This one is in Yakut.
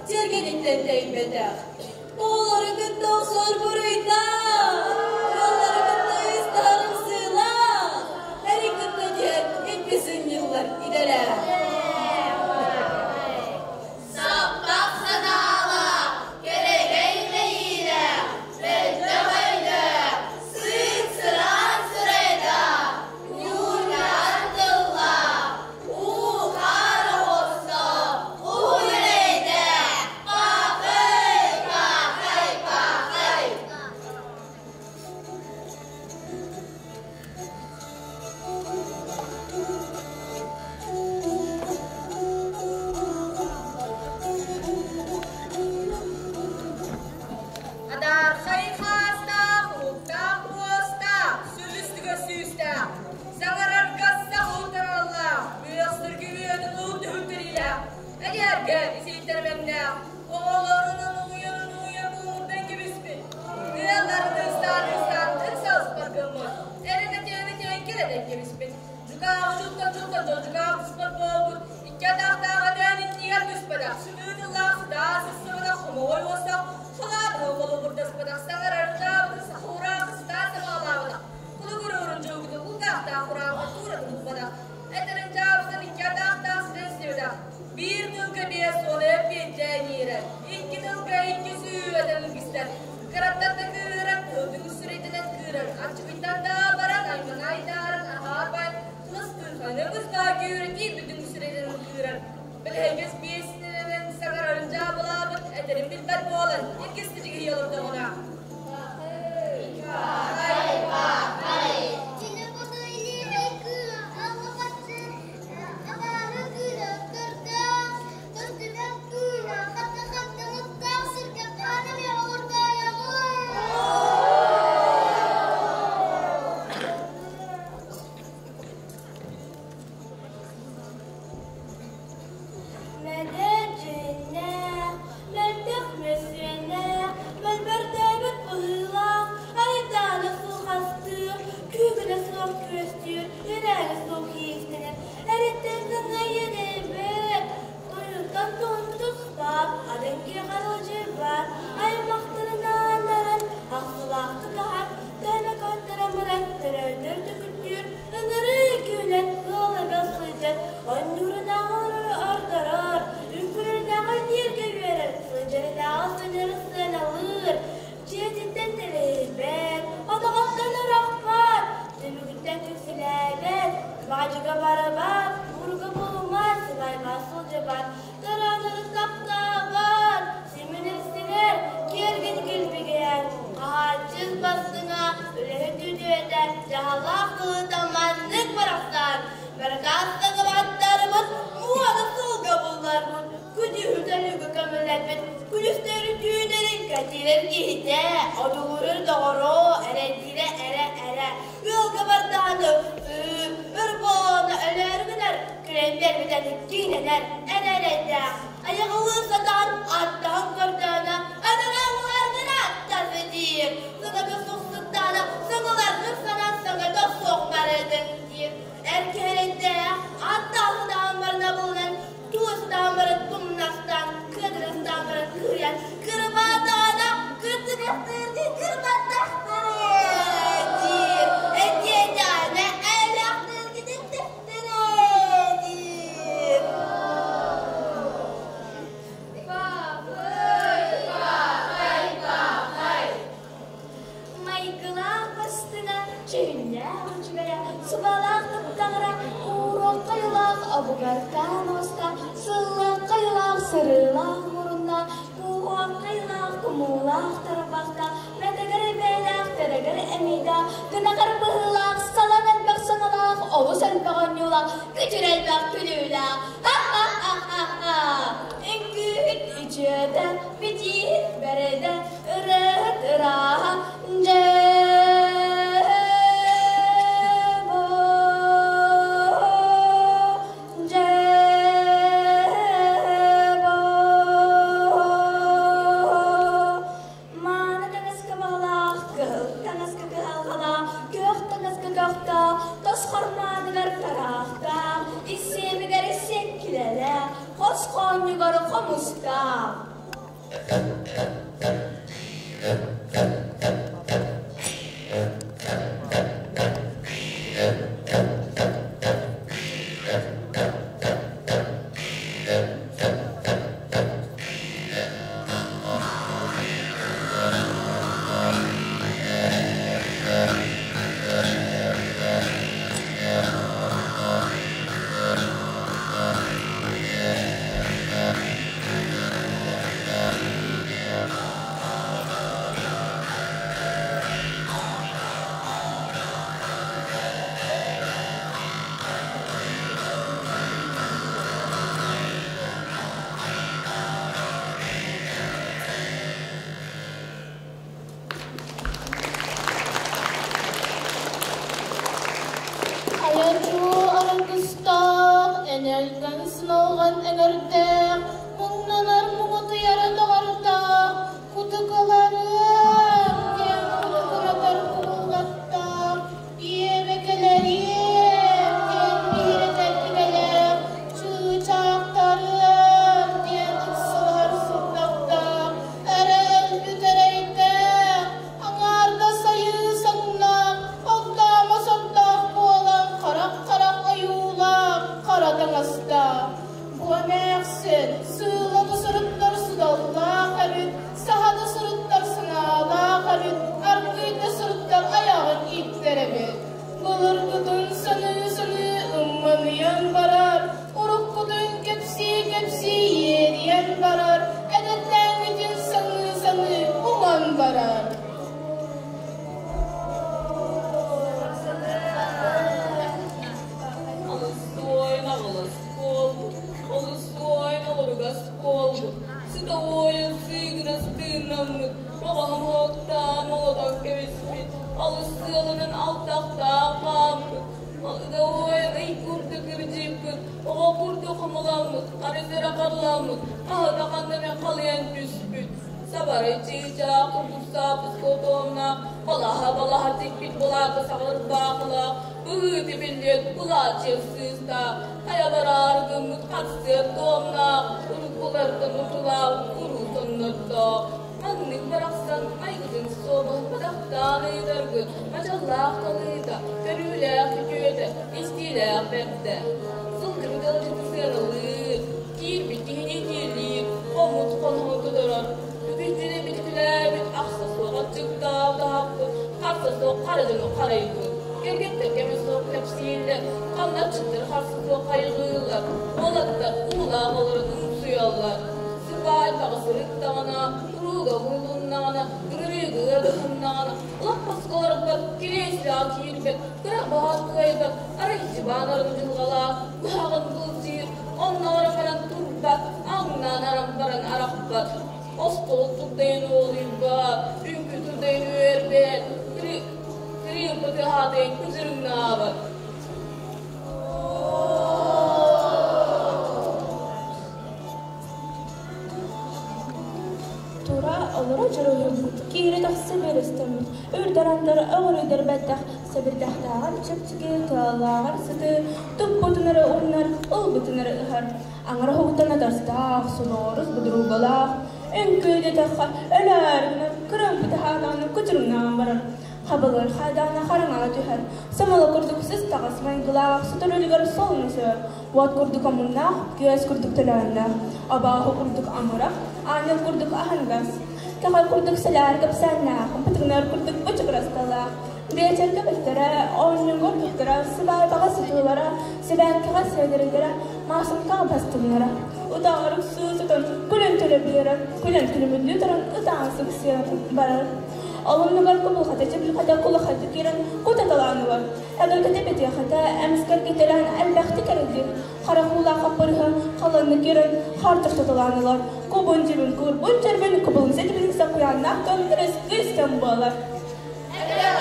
Тиэргэниттэн тэйбэтэх. Оҕолору кытта охсор буруйдаах, ыаллары кытта ыйыстар ымсыылаах, эрин кытта түһэр икки сынньыллар идэлээх. Саппах санаалаах, кэрэгэй мэйиилээх, мөлтөх өйдөөх, сыык-сыраан сырайдаах, ньуурдаан тыллаах, уу-хаар оҕостоох, уһун эрэйдээх, паахай, паахай, паахай! Адаархай хаастаах, уһуктаах уостаах, сүлүстүгэ сүүстээх, саҥарарга сах утараллаах, үөхсүргү үөтүн уһун түһүктэриилээх, эдэргэ исийтэрмэҥнээх, оҕолорунан уйанын уйан уурдан кэбиспит, ыалларын ыстаан ыстаан ыксалыспат гыммыт, эрэнэ тиэнэ тиэн кэлэтэн кэбиспит, дьукааҕы дьуттан дьуттан дьон дьукаах түспэт буолбут, икки атахтаах этээн иннигэр түспэтэх, сытыы тыллаах сытаа сыстыбатах, хомоҕой уостаах, халаабыһы холобурдаспатах, саҥарар ытаабыты сахураахы сытаа сабаҕалаабатах, кулугуруурун дьуугутун кулгаахтаах кураанах тууратын булбатах, этэрин дьаабытын икки атахтаах сытан истибэтэх, биир тылга 50 эппиэттээн иирэр, икки тылга икки сүүрэтэн илгистэр, кыраттан да кыыран, тылдыҥ сүрэйдэнэн кыырар, аччыгыйтан да баран, аймана айдааран, аһаар бай, тылыстыырханы быстаа күүрэтии бүтүн сүрэйдэнэн кыырар, бэлэһэгэс биэсинэн саҥарарын дьаабылаабыт, этэрин билбэт буолан, иккис тидьигиһийэ олордоҕуна. Паахай, паахай! Мэдэрдьиннээх, мөлтөх мөссүөннээх, мөлбөрдөөбүт быһыылаах, айдаана суох астыыр, күүгүнэ суох күөстүүр, үрээнэ суох иистэнэр, эриттэн саҥайын эбэт, тойуттан туһун тутуспат, атын киэхэ сылдьыбат, аймахтарынаан ахсылаахтык аһар, төһөнө көттөрөн баран төрөөтөр түкүттүүр, ыҥырыы күүнэн ыалыгар сылдьар, онньуурунааҕар ордорор, үҥкүрүнээҕэр дииргэ үөрэр, сылдьарынааҕар сылдьары сыаналыыр, дьиэтиттэн тэлэһийбэт, отоҕоттон ырахпат, түмүгүттэн түксүлээбэт, баадьыга барыбат, ууруга буолуммат, сыбайба сылдьыбат, тыраанары таптаабат, симинирсинэр, киэргин килбигийэр, хаһааччын бастыҥа, үлэһит үтүөтэ, дьаһалаах тылыта маннык барахсан, баракаастагабаттарбыт, муода сылга булларбыт, күнүһү көмөлөппүт, күнүстэри түүннэрин кэтиирэр киһитэ, одуулуур доҕоро, эрэйдиирэ эрэ эрэ, ыалга бардаҕына ыксыыр, өр буолана өлөөрү гынар, күлэн биэрбитэ киинэнэр, эрэ эрэйдээх, айаҕалыы сатаан аттаһан көрдөөнө, анараалларгына аттасы диир, саҥата сухсуттаана, саҥаларгын санаан саҥата суох барытын диир, эр киһи эрэйдээх, аттаах сатаан барына булунан, туос сатаан баран тумнастаан, кыадырастаан баран кыайан, кырбаатаҕына кырдьыгастыыр дии кырбаттахтара диир, этиэтэҕинэ элэхтэргитин тэхтэрэ диир. Паахай, паахай, паахай! Майгылаах бастыҥа, дьүһүннээх үчүгэйэ, субалаах таптаҕара, ууруох хайалаах обугартаан уоста, сыллаах хайалаах сырыылаах мурунна, кууһуох хайалаах кумуулаах тарбахта, мэтэгэр бээлээх тэрэгэр эмиийдээх, гынагар быһыылаах, салан элбэх саҥалаах, олус элбэх оонньуулаах, күчүр элбэх күлүүлээх. Ха-ха-ха-ха-ха! Үҥкүүһүт үчүөтэ, битииһит бэрэдэ, ырыаһыт ырааһа, дьэ Мааны таҥаска баҕалаах, кыһыл таҥаска кыһалҕалаах, күөх таҥаска көхтөөх, тос хормааныгар тараахтаах, ис сиэмигэр сиэккилэлээх, хос хоонньугар хомустаах. Айанчуу аргыстаах, энэлгэн сыналҕан эҥэрдээх, муҥнанар муҥутуйара доҕордоох, кутукаларыам диэн кутукуратар кубуллаттаах, Иэбэкэлэриэм диэн биһирэтэр идэлээх, чыычаахтарыам диэн ыксалаһар сылтахтаах, эрэл бүтэрэйдээх, аҥаардас айыы соҥноох, огдоомо сордоох буолан харах-харах ойуулаах хара таҥастаах. Бу эмээхсин сыыла да сырыттар судаллаах эбит, саха да сырыттар санаалаах эбит, аргыый да сырыттар айаҕын ииттэр эбит. Былыргытын саныы-саныы ымманыйан барар, уруккутун кэпсии-кэпсии иэрийэн барар, эдэрдээҥҥитин саныы-саныы уҥан барар. Олус аҕылас буолбут, олус олоругас буолбут, сыта уойан сыыгынас тыыннаммыт, оҕоһун уоттаан молотон кэбиспит, алыс сыалынан алтахтаах хааммыт, ыга уойан ый курдук ырдьыппыт, оҕо курдук хомуламмыт, арыс эрэ харламмыт, хаһыта ханна эмэ халыйан түспүт. Сабарай чыычаах курдук саапыс хотуомнаах, балаһа-балаһа тикпит былаата саҕырбаахылаах, быһыы тибиллиэт былаачыйа сыыстаах, хайа бараары гыммыт хатсыар туомнаах, уруккулартан утулаах уруу соннордоох. Маннык барахсан майгытын суобал бадахтаан ыйытаргыт, мадьаллаах талыыта, көрүүлээх үтүөтэ, истиилээх бэрдэ. Сылгыны далдьыты сыаналыыр, киирбит киһини киэлиир, хомут хонуһу тодорор, үгүс дьүнэ битикилээбит ахса суох аччыктаах таһаппыт, харса суох хара дьону харайбыт. Кэргэттэр кэмэ суох кэпсииллэр, хамначчыттар харса суох хайҕыыллар, уолаттар уулаах олорон умсуйаллар. Сыбаайбаҕа сырыттаҕына, урууга уһулуннаҕына, ыҥырыыга ыарыһыннаҕына, лаппаска олорбот, кириэстэҕэ киирбэт, кыра баҕа кыайбат, арай дьыбаанарын дьылҕалаах, куһаҕан былдьыыр, оннооро баран турбат, аҥнаан аран баран арахпат. Остуол турдайын уолуйбат, үҥкүү турдайын үөрбэт, кырыымпа тыаһаатайын кыдьырыҥнаабат. Тура олоро дьоруойуммут, киирэ-тахса бэлэстэммит, үрдэр-андары өҕүрүйдэрбэтэх, сэбирдэхтээҕэр чэпчэки, тыаллааҕар сытыы, туппутун эрэ умнар, ылбытын эрэ ыһар. Аҥар оһугуттан атастаах, сонорус будуруугалаах, үҥкүү диэтэххэ, өлөөр гына кырыымпыт аһаатаҕына кучуруҥнаан барар. Хабылыр хайдаана хараҥаҕа түһэр, сымала курдук сыстаҕас майгылаах, соторулугар солуну сөөр, уот курдук омуннаах, күөс курдук төлөөннөөх, абааһы курдук амырах, аанньал курдук аһыныгас, кэҕэ курдук сэлээр кэпсээннээх, бытыгынар курдук бычыгырасталаах, биэчэргэ бэттэрэ, оонньууга ордуктара, сыбаайбаҕа сытыылара, сибээккэҕэ сиэдэрэлэрэ, маасыҥкаҕа бастыҥнара. Утаҕар ыксыы сытан күлэн төлө биэрэр, күлэн күлүмүрдүү туран ытаан сыҥсыйан барар. Олуннугар кубулхата чэбилхата кулахата киирэн кутаталаан ылар. Эгэлгэтэ бэтиэхэтэ эмискэргэ кэлэн элбэхтик эрэйдиир. Харах уулаах хаппырыһа халаннык киирэн хаар тохтотолоон ылар. Кубун дьибин куурбун чэрбин кубулун сэтибин сакуйааннаах көнтөрөс кыыстан буолар. Эбэҕэ